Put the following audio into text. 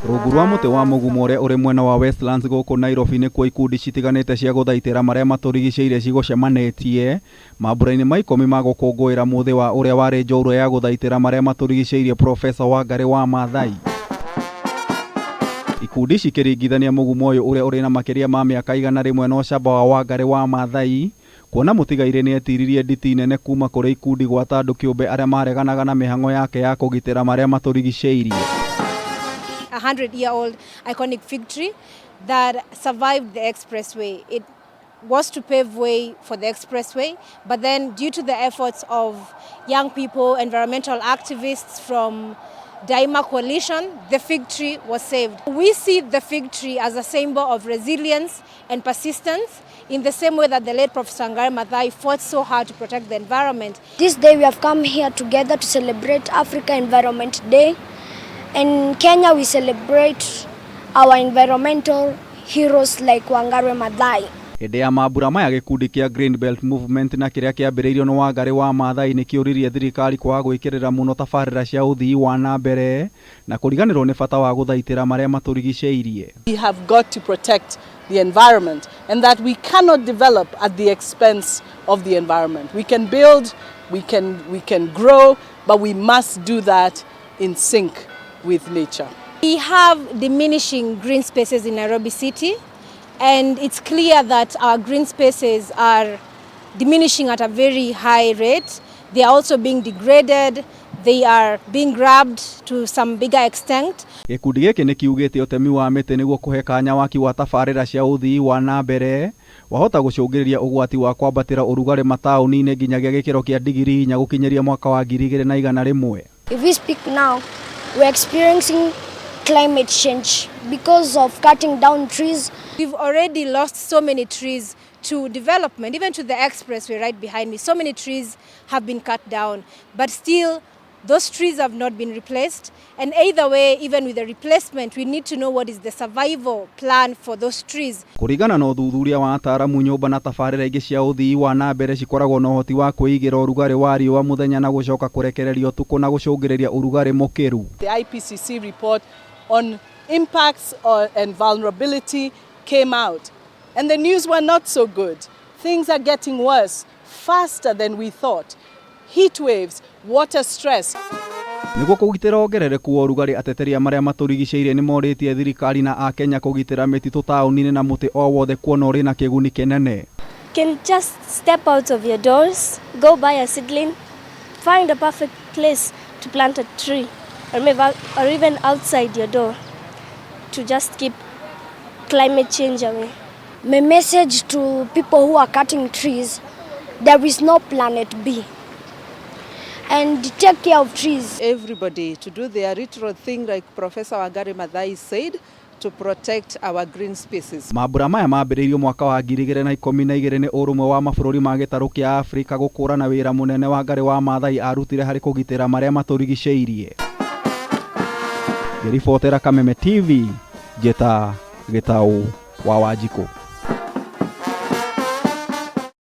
Rungu rwa mũtĩ wa mũgumo ũrĩa ũrĩ mwena wa Westlands gũkũ Nairobi nĩkuo ikundi citiganĩte cia gũthaitĩra marĩa matũrigicĩirie cigũcemanĩtie mambura-inĩ ma ikũmi ma gũkũngũĩra mũthĩ wa ũrĩa warĩ njorua ya gũthaitĩra marĩa matũrigicĩirie Profesa Wangarĩ wa Maathai. Ikundi ici ikĩringithania mũgumo ũyũ ũrĩa ũrĩ na makĩria ma mĩaka 100 na ũcamba wa Wangarĩ wa Maathai kuona mũtigairĩ nĩetiririe nditi nene kuma kũrĩ ikundi gwata andũ kĩũmbe arĩa mareganaga na mĩhang'o yake ya kũgitĩra marĩa matũrigicĩirie. A 100-year-old iconic fig tree that survived the expressway. It was to pave way for the expressway, but then due to the efforts of young people, environmental activists from Daima Coalition, the fig tree was saved. We see the fig tree as a symbol of resilience and persistence in the same way that the late Professor Wangari Maathai fought so hard to protect the environment. This day we have come here together to celebrate Africa Environment Day. In Kenya we celebrate our environmental heroes like Wangari Maathai. Hĩndĩ ya mambura maya gĩkundi kĩa Green Belt Movement na kĩrĩa kĩambĩrĩirio nĩ Wangarĩ wa Maathai nĩ kĩũririe thirikari kwaga gwĩkĩrĩra mũno tabarĩra cia ũthii wa na mbere na kũriganĩrwo nĩ bata wa gũthaitĩra marĩa matũrigicĩirie. We have got to protect the environment and that we cannot develop at the expense of the environment. We can build, we can grow, but we must do that in sync with nature. We have diminishing green spaces in Nairobi City, and it's clear that our green spaces are diminishing at a very high rate. They are also being degraded, they are being grabbed to some bigger extent. Gĩkundi gĩkĩ nĩ kiugĩte ũtemi wa mĩtĩ nĩguo kũhe kanya waki wa tabarĩra cia ũthii wa na mbere wahota gũcũngĩrĩria ũgwati wa kwambatĩra ũrugarĩ mataũni-inĩ nginyagia gĩkĩro kĩa digiri 4 gũkinyĩria mwaka wa 2100. If we speak now, we're experiencing climate change because of cutting down trees. We've already lost so many trees to development, even to the expressway right behind me. So many trees have been cut down, but still those trees have not been replaced. And either way, even with the replacement, we need to know what is the survival plan for those trees. Kũringana na ũthuthuria wa ataaramu, nyũmba na tabarĩra ingĩ cia ũthii wa na mbere cikoragwo na ũhoti wa kwĩigĩra ũrugarĩ wa riũa mũthenya na gũcoka kũrekereria ũtukũ na gũcũngĩrĩria ũrugarĩ mũkĩru. The IPCC report on impacts and vulnerability came out, and the news were not so good. Things are getting worse faster than we thought. Heat waves, water stress. Nĩguo kũgitĩra wongerereku wa ũrugarĩ, ateteri a marĩa matũrigicĩirie nĩ morĩtie thirikari na akenya kũgitĩra mĩtitũ taũni-inĩ na mũtĩ o wothe kuona ũrĩ na kĩguni kĩnene. Can just step out of your doors, go buy a seedling, find a perfect place to plant a tree, or maybe or even outside your door to just keep climate change away. My message to people who are cutting trees, there is no planet B. And take care of trees. Everybody to do their little thing, like Professor Wangari Maathai said, to protect our green spaces. Mambura maya mambĩrĩirio mwaka wa 2012 nĩ ũrũmwe wa mabũrũri ma gĩtarũ kĩa Afrika gũkũrana wĩra mũnene Wangarĩ wa Maathai arutire harĩ kũgitĩra marĩa matũrigicĩirie. Ngĩribotera Kameme TV, Njĩta Gĩtaũ wa Wanjikũ.